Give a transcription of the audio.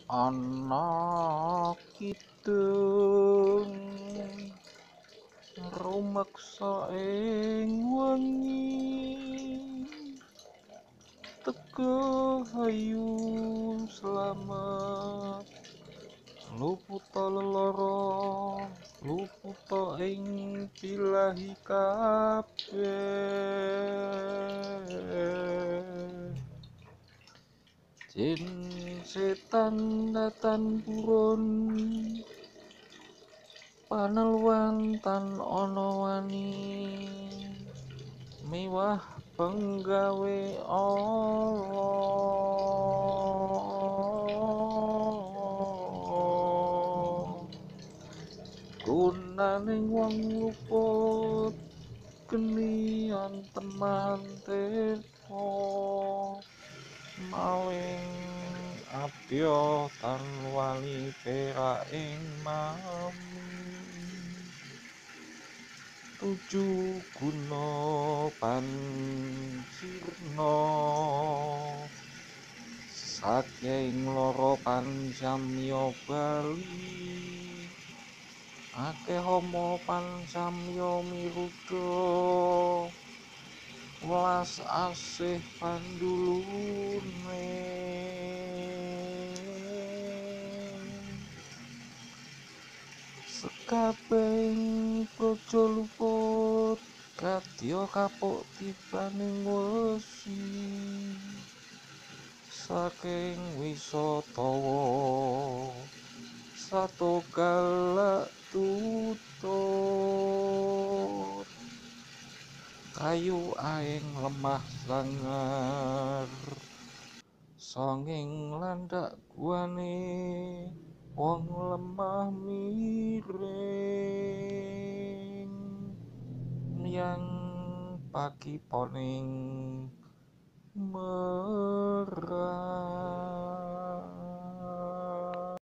Ana kidung rumeksa ing wengi, teguh hayu slamet, luputa lelara, luputa ing bilahi kabeh. Jin setan datan purun, paneluan tan ana wani, miwah penggawe Allah. Gunaning wong luput geni anteman tirta, maling abya tan wali perak ing mami. Tujuh guna pancirna, saking lara pancamya bali, akeh hama pancamya miruda, welas asih pandulune. Sekabehing praja luput kadya kapuk tibaning wesi, saking wisatawa sato galak tutut. Kayu aing lemah sangar, sanging landak guane wong lemah miring. Yang pagi poning